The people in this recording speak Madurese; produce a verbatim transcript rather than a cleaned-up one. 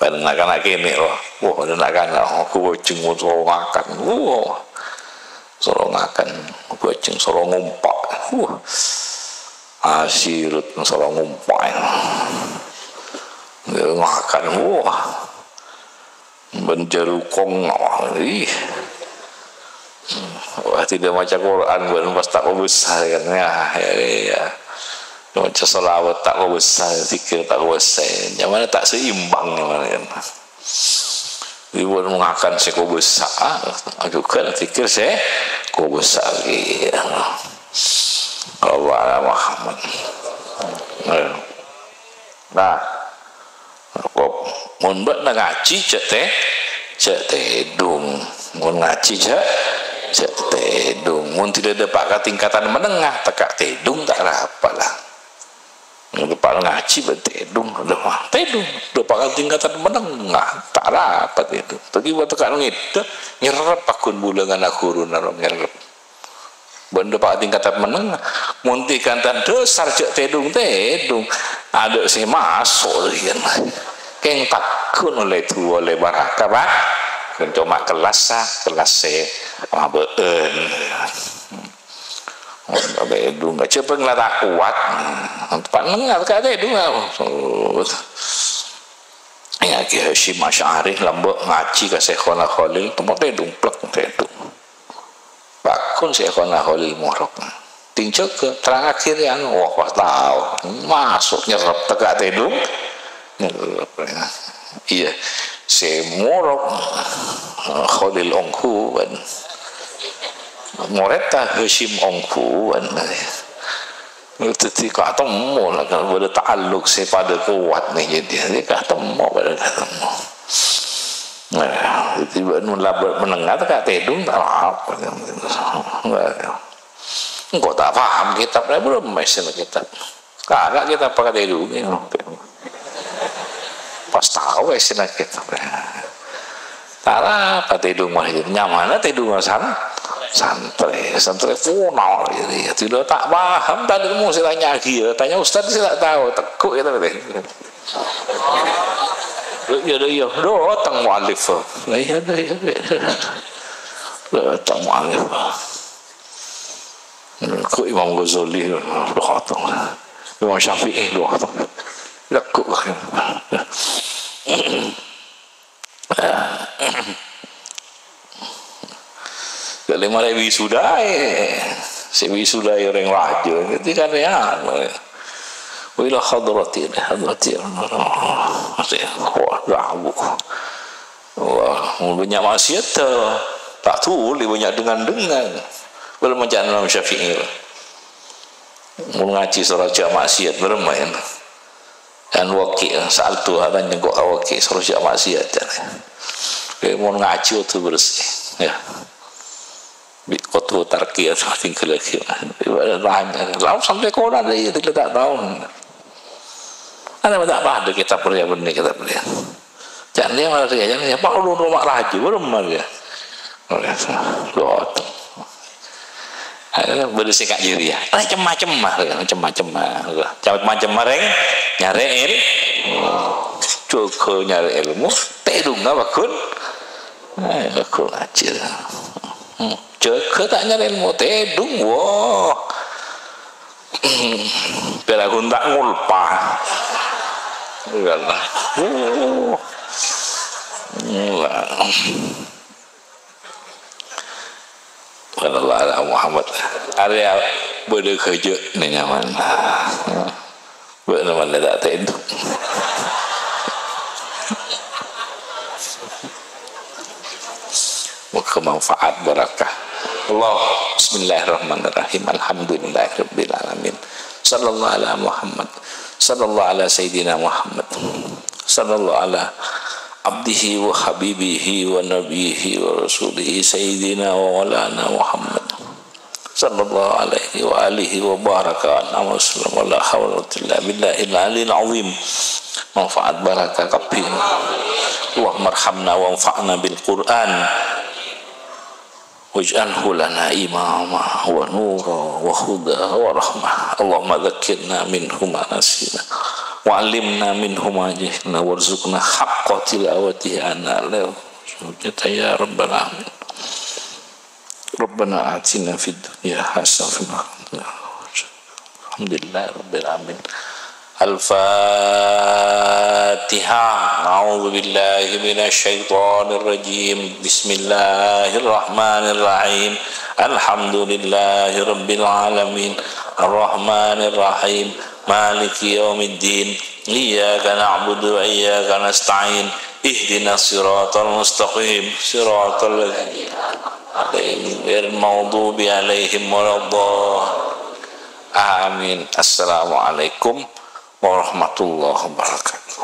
Bân na'-kana' kènè', wah. Wah, bân na'-kana', oh, kobâjâng mon soro ngakan. Wah. Soro ngakan, kobâjâng soro ngompa'. Wah. Asirut soro ngompa'. Ngakan, wah. Bân jhârukong, wah. Ih. Wah, tidak maca Quran, bân pas ta' kobâsa, kan. Ya, ya, ya. Maca shalawat ta' kobâsa, zikir ta' kobâsa. Nyamana ta' seimbang, nyamana, kan. Ibu ngakan sè kobâsa, jhughân zikir sè kobâsa. Iya. Allah Muhammad. Nah, kok mon bâ'na ngajhi, jhâ' tè-, jhâ' tèdung. Mon ngajhi, jhâ', jhâ' tèdung. Mon tidak dâpa' ka tingkatan menengah, tekka' tèdung ta' arapa la. Mon dâpa' ngajhi bân tèdung, dâpa' tèdung, dâpa' ka tingkatan menengah, ta' arapa tèdung. Tadi waktu kan ngèdâ, nyerrep paggun bulângan aghuruna ro nyerrep. Bân dâpa' ka tingkatan menengah, mon tingkatan dasar jhâ' tèdung-tèdung, adâ' sè maso' riyan. Kèng paggun ollè du'a, ollè barakah, Pak. Ghun coma kellas, ah, kellas sè mabâ'ân. Tèdung, jhâ' pèng la ta' kowat. Panengnga ka tèdung. Ya, Ki Hasyim Asy'ari lambâ' ngajhi ka Syaikhona Kholil, temmo tèdung, plek, tèdung. Paggun Syaikhona Kholil morok. Ting jâgâ, terrangaghi rè anu, wah, pas tao. Maso' nyerrep tekka' tèdung. Nyerrep, ya. Iyâ, sè morok, Kholil ongghu bân morèdda Hasyim ongghu bân. Dhâddhi katemmo la, kan bâdâ ta'alluq sè padâ kowat nè, jadi, jadi katemmo, padâ katemmo. Nah, dhâddhi bân mon labâr menengah, tekka' tèdung, ta' apa. Engko' ta' paham kitab, la, bârâmma èssèna kitab. Kagak kita pakai tèdung, ya. Pas tao èssèna kitab. Tara apa tèdung mah itu? Nyamana tèdung san-, santrè, santrè punol gitu ya. Tidak tak paham, tadi mau saya tanya lagi ya. Tanya ustaz saya tak tahu. Teguk ya, tapi. Ya, ya, ya. Datang mu'alif. Lah, iya, iya, iya. Datang mu'alif. Kok Imam Ghazali, dua khatong. Imam Syafi'i, dua khatong. Lekuk. Kali mare wisudae. Sè wisudae orèng rajâ. Jadi kan ya. Wila hadrati, hadrati. Wah, gabuk. Wah, bânnya' maksiat, ta' dhuli bânnya' dengan-dengan. Bâlâ maca Imam Syafi'i. Mon ngajhi soro jhâ' maksiat, bârâmma, ya. Kan Waki', sa'altu, atanya kok Waki' soro jhâ' maksiat, jârèya. Oke, mon ngajhi kodhu bersih, ya. Bi' kodhu tarki, ya, tinggal lagi. Tanya, lalu sampai kola ada, ya, tidak tak tahu. Ana ta' padâ kitab rèya bânnè kitab rèya. Jâ' rèya malar rèya, jâ' rèya, Pak, ulun roma rajâ, bârâmma rèya. Lho, bâdâ sè ka' jârèya. Macem-macem, macem-macem. Macem-macem marèng nyarè èl-, jâgâ nyarè èlmo, tèdungnga paggun. Eh, paggun ngajhi. Hmm. Jâgâ ta' nyarè èlmo, tèdung, wah. Pèra' ghun ta' ngolpa. Ya Allah. Uh. Wah. Sallallahu ala Muhammad. Arèya bâdâ ghâjâ' nè nyaman. Bâ'na malè ta' tèdung. Moghâ manfaat barakah. Allah, bismillahirrahmanirrahim. Alhamdulillahirabbil alamin. Sallallahu ala Muhammad. Sallallahu ala Sayyidina Muhammad. Sallallahu ala abdihi wa habibihi wa nabihi wa rasulihi Sayyidina wa maulana Muhammad. Sallallahu alaihi wa alihi wa baraka anhu wa sallam. La haula wa la quwwata illa billahil aliyil azim. Manfaat barakah kabbhi. Allahummarhamna wanfa'na bil Qur'an. Waj'alhu lana imama wa nura wa huda wa rahmah. Allahumma dzakkirna minhu ma nasina. وعلمنا منه ما جهلنا وارزقنا حق تلاوته آناء الليل والسحر يا رب العالمين. ربنا آتنا في الدنيا حسنة وفي الآخرة حسنة. الحمد لله رب العالمين. الفاتحة. أعوذ بالله من الشيطان الرجيم. بسم الله الرحمن الرحيم. الحمد لله رب العالمين. الرحمن الرحيم. مالك يوم الدين. إياك نعبد وإياك نستعين. اهدنا الصراط المستقيم. صراط الذين أنعمت عليهم غير المغضوب عليهم ولا الضالين. آمين. السلام عليكم ورحمة الله وبركاته.